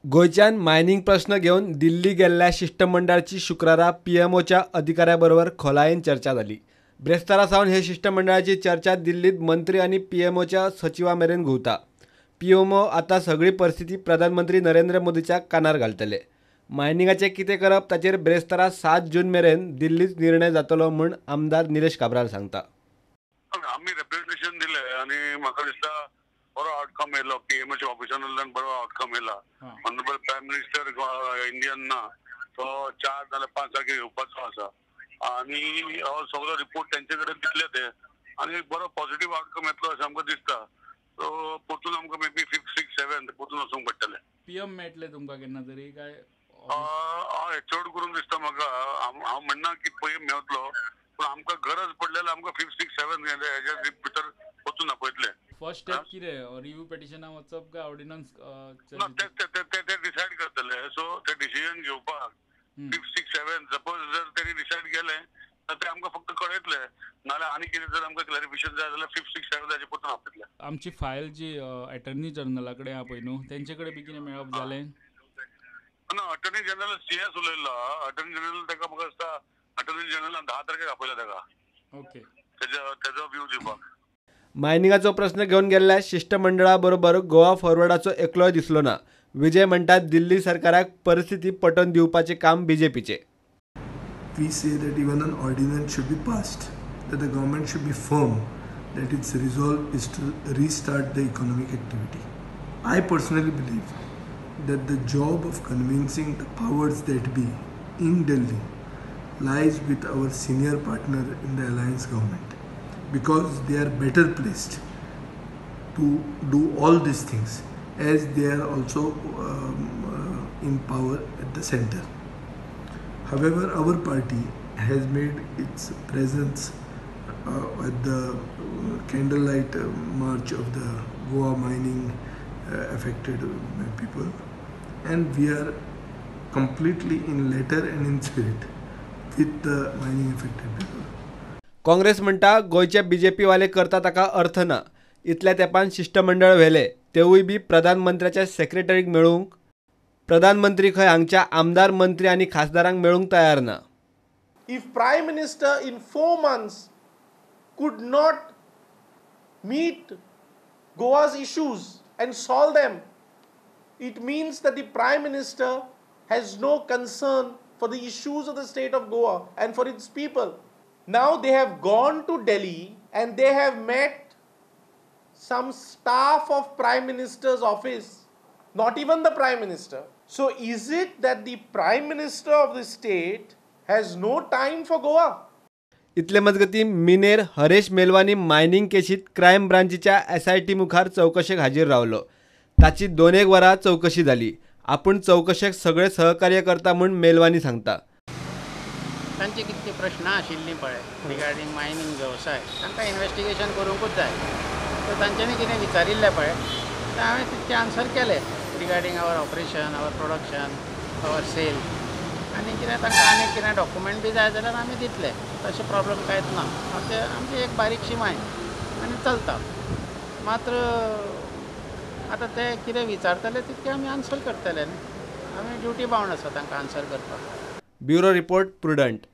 गोंयच्यान मायनिंग प्रश्न घेवन दिल्ली गेल्ल्या शिश्टमंडळाची शुक्रारा पीएमओच्या अधिकाऱ्या खोलायेन चर्चा जाली. ब्रेस्तारा सावन हे शिश्टमंडळाची चर्चा दिल्लीत मंत्री आनी पीएमओच्या सचिवा मेरेन घुंवता. पीएमओ आतां सगळी परिस्थिती प्रधानमंत्री नरेंद्र मोदीच्या कानार घालतले. मायनिंगाचें कितें करप ताचेर ब्रेस्तारा 7 जून मेरेन दिल्लीत निर्णय जातलो म्हूण आमदार निलेश काब्राल सांगता. आमी रेप्रेझेंटेशन दिलें आनी म्हाका दिसता बरो आउटकम येयलो. पीएमओच्या ऑफिसांतल्यान बरो आउटकम येयला. ऑनरेबल प्रायम मिनिस्टर इंडियन ना, तो 4 नाल्यार 5 तारखेर येवपाचो आसा आनी हो सगळो रिपोर्ट तेंचे कडेन दितले ते आनी एक बरो पॉझिटिव्ह आउटकम येतलो अशें आमकां दिसता. सो परतून आमकां may be 5th, 6th, 7th परतून वचूंक पडटलें. पीएम मेळटले तुमकां केन्ना तरी काय? हय, चड करून दिसता म्हाका. हांव म्हणना की पीएम मेवतलो, पूण आमकां गरज पडलेल्यार आमकां 5th, 6th, 7th हेज्या भितर वचून आपयतले. फर्स्ट स्टेप कितें? रिव्यू पिटिशना वचप काय ऑर्डिनन्स? ना, ते डिसायड करतले. सो ते डिसिजन घेवपाक 5th, 6th, 7th suppose जर तेणी डिसायड केलें तर ते आमकां फक्त कळयतले, नाल्यार आनी कितें जर आमकां क्लॅरिफिकेशन जाय जाल्यार 5th, 6th, 7th हाजे परतून आपयतले. आमची फायल जी एटर्नी जनरला कडेन आहा पळय न्हू, तेंचे कडेन बी कितें मेळप जालें? ना, अटर्नी जनरल सीएस उलयल्लो. अटर्नी जनरल ताका म्हाका दिसता अटर्नी जनरलान 10 तारखेक आपयला ताका. ओके, तेजो व्यू दिवपाक. मायनिंगाचो प्रश्न घेवन गेल्ल्या शिश्टमंडळा बरोबर गोवा फॉरवर्डाचो एकलोय दिसलो ना. विजय म्हणटात दिल्ली सरकाराक परिस्थिती पटोवन दिवपाचें काम बीजेपीचें. We say that even an ordinance should be passed, that the government should be firm, that its resolve is to restart the economic activity. I personally believe that the job of convincing the powers that be in Delhi lies with our senior partner in the alliance government, because they are better placed to do all these things as they are also in power at the center. However, our party has made its presence at the candlelight march of the Goa mining affected people, and we are completely in letter and in spirit with the mining affected people. Congress म्हणटा गोंयचे BJP वाले करता ताका अर्थ ना. इतल्या तेंपान शिश्टमंडळ व्हेले तेवूय बी प्रधानमंत्र्याच्या सेक्रेटरीक मेळूंक. प्रधानमंत्री खंय हांगच्या आमदार, मंत्री आनी खासदारांक मेळूंक तयार ना. If Prime Minister in 4 months could not meet Goa's issues and solve them, it means that the Prime Minister has no concern for the issues of the state of Goa and for its people. Now they have gone to Delhi and they have met some staff of Prime Minister's office, not even the Prime Minister. So is it that the Prime Minister of the state has no time for Goa? इतले मजगती miner Haresh Melwani mining केशीत crime ब्रांचीच्या SIT मुखार चवकशेक हाजीर रावलो. ताची 2-1 वरां चवकशी जाली. आपूण चवकशेक सगळे सहकार्य करता म्हूण मेलवानी सांगता. तांचे कितके प्रश्न आशिल्लीं पळय रिगार्डींग मायनिंग वेवसाय, तांकां इन्वेस्टिगेशन करूंकूच जाय. सो तांच्यांनी कितें विचारिल्लें पळय तें हांवें तितकें आन्सर केलें regarding our operation, our production, our sale. आनी कितें तांकां आनी कितें डॉक्युमेंट बी जाय जाल्यार आमी दितले. तशें प्रॉब्लम कांयच ना. आमची एक बारीकशी मायन आनी चलता. मात्र आतां ते कितें विचारतले तितकें आमी आन्सर करतले न्ही. आमी ड्युटी बावंड आसा तांकां आन्सर करपाक. Bureau report, Prudent.